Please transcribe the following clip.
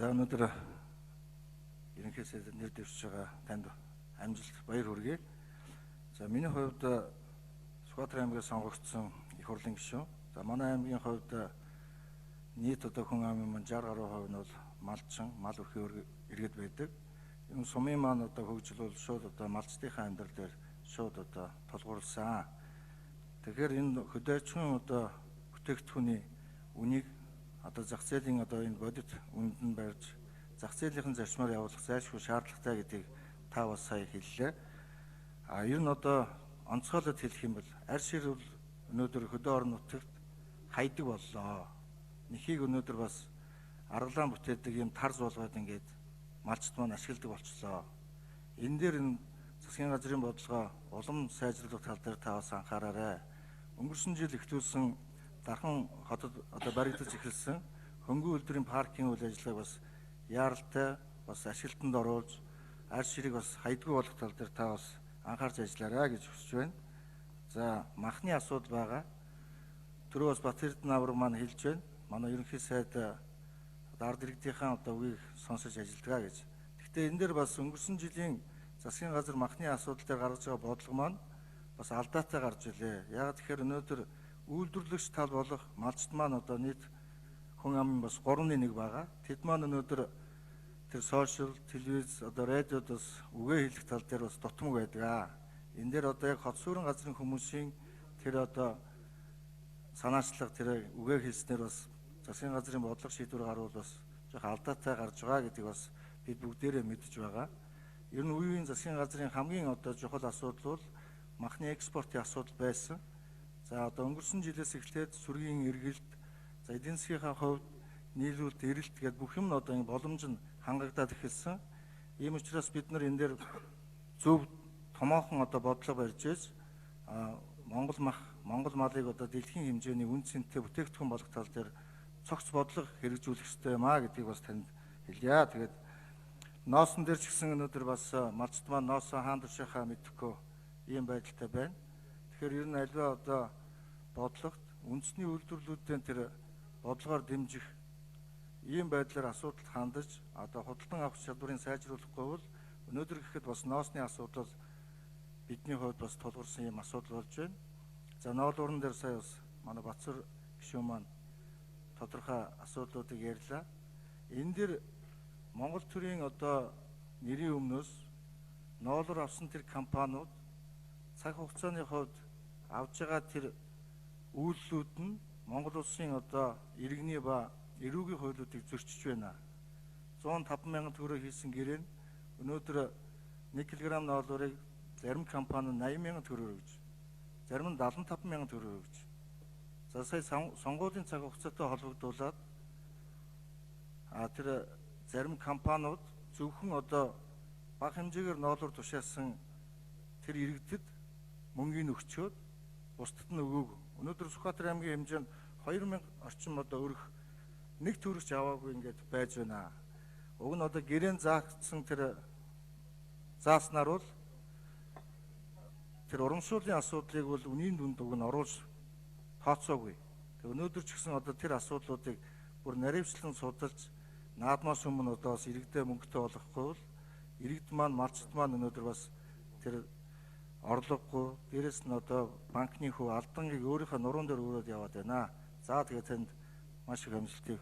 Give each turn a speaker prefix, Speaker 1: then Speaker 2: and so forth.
Speaker 1: За өнөөдөр ерөнхий сайдад нэр дэвшиж байгаа танд амжилт баяр хүргэе. За миний хувьд Сүхбаатар аймгаас сонгогдсон их хурлын гишүүн. За манай аймгийн хувьд нийт одоо хүн амын маань 60 гаруй хувь нь бол малчин, мал өрхийн иргэд байдаг. Энэ сумын маань одоо хөгжил бол шууд одоо малчдынхаа амьдрал дээр шууд одоо тулгуурласан. Тэгэхээр энэ хөдөөчхөн одоо бүтээгдэхүүний үнийг одоо зах зээлийн одоо энэ бодит үнэнд нь барьж зах зээлийнхэн зарчмаар явуулах зайлшгүй шаардлагатай гэдгийг та бас сая хэллээ. А ер нь одоо онцгойлоод хэлэх юм бол арь шир бол өнөөдөр хөдөө орон нутагт хайдаг боллоо. Нэхийг өнөөдөр бас аргалаан бүтээдэг юм тарз болгоод ингээд малчд маань ашигладаг болчлоо. Энэ дээр энэ засгийн газрын бодлогоо улам сайжруулах тал дээр та бас анхаараарай. Өнгөрсөн жил эхлүүлсэн Дархан хотод одоо баригдаж эхэлсэн хөнгөн үйлдвэрийн паркийн үйл ажиллагааг бас яаралтай бас ашиглалтанд оруулж арь ширийг бас хайдгүй болох тал дээр та бас анхаарч ажиллаарай гэж хүсэж байна. За махны асуудал байгаа. Түрүү бас Бат-Эрдэнэ авраг маань хэлж байна. Манай ерөнхий сайд ард иргэдийнхээ одоо үгийг сонсож ажилладаг гэж. Гэхдээ энэ дээр бас өнгөрсөн жилийн засгийн газар махны асуудал дээр гаргаж байгаа бодлого маань бас алдаатай гарч илээ. Яг тэгэхээр өнөөдөр үйлдвэрлэгч тал болох малчд маань одоо нийт хүн амын бас 3.1 байгаа. Тэд маань өнөөдөр тэр сошиал, телевиз, одоо радиод бас үгээ хэлэх тал дээр бас дутмаг байдаг. Энэ дээр одоо яг хот суурин газрын хүмүүсийн тэр одоо санаачлага тэр үгээ хэлснээр бас засгийн газрын бодлого шийдвэр гарвал бас жоох алдаатай гарч байгаа гэдгийг бас бид бүгдээрээ мэдж байгаа. Ер нь үеийн засгийн газрын хамгийн одоо чухал асуудал бол махны экспортын асуудал байсан. За одоо өнгөрсөн жилээс эхлээд сүргийн эргэлт, за эдийн засгийнхаа хувьд нийлүүлэлт, эрэлт гэдээ бүх юм нь одоо энэ боломж нь хангагдаад эхэлсэн. Ийм учраас бид нар энэ дээр зөв томоохон одоо бодлого барьж ээж Монгол мах, Монгол малыг одоо дэлхийн хэмжээний үн цэнтэй бүтээгдэхүүн болгох тал дээр цогц бодлого хэрэгжүүлэх ёстой юм а гэдгийг бас танд хэлье. Тэгээд ноосон дээр ч гэсэн өнөөдөр бас малчд маань ноосоо хаан тушаахаа мэдэхгүй ийм байдалтай байна. Тэгэхээр ер нь альва одоо бодлогот үндэсний үйлдвэрлэлүүдийн тэр бодлогоор дэмжих ийм байдлаар асуудалд хандаж одоо худалдан авах чадварыг сайжруулахгүй бол өнөөдөр гэхэд бас ноосны асуудал бидний хувьд бас тулгарсан ийм асуудал болж байна. За ноолуурн дээр сая бас манай Батсар гишүүн маань тодорхой асуудлуудыг ярьлаа. Энэ дэр Монгол төрийн одоо нэрийн өмнөөс ноолуур авсан тэр компаниуд цаг хугацааны хувьд авж байгаа тэр үйлдэлүүд нь Монгол улсын одоо иргэний ба эрүүгийн хуулиудыг зөрчиж байна. 105 мянган төгрөг хийсэн гэрээ нь өнөөдөр 1 кг ноолуурыг зарим компани 80 мянган төгрөгөөр өгч, зарим нь 75 мянган төгрөгөөр өгч. За сая сонгуулийн цаг хугацаатай холбогдуулаад тэр зарим компаниуд зөвхөн одоо бага хэмжээгээр ноолуур тушаасан тэр иргэдэд мөнгийг өгчөөд бусдад нь өгөөг. Өнөөдөр Сүхбаатар аймгийн хэмжээнд 2000 орчим одоо өрх нэг төгрөгч аваагүй ингээд байж байна. Уг нь одоо гэрээн заагдсан тэр зааснаар бол тэр урамшууллын асуудлыг бол үнийн дүнд уг нь оруулж тооцоогүй. Тэг өнөөдөр ч гэсэн одоо тэр асуудлуудыг бүр наривчлан судалж наадмаас өмнө одоо бас иргэдээ мөнгөтэй болохгүй бол иргэд маань малчд маань өнөөдөр бас тэр орлогогүй дээрэс нь одоо банкны хөв алдангийг өөрийнхөө нуруунд дээр өрөөд яваад байна. За тэгээ танд маш их амжилтыг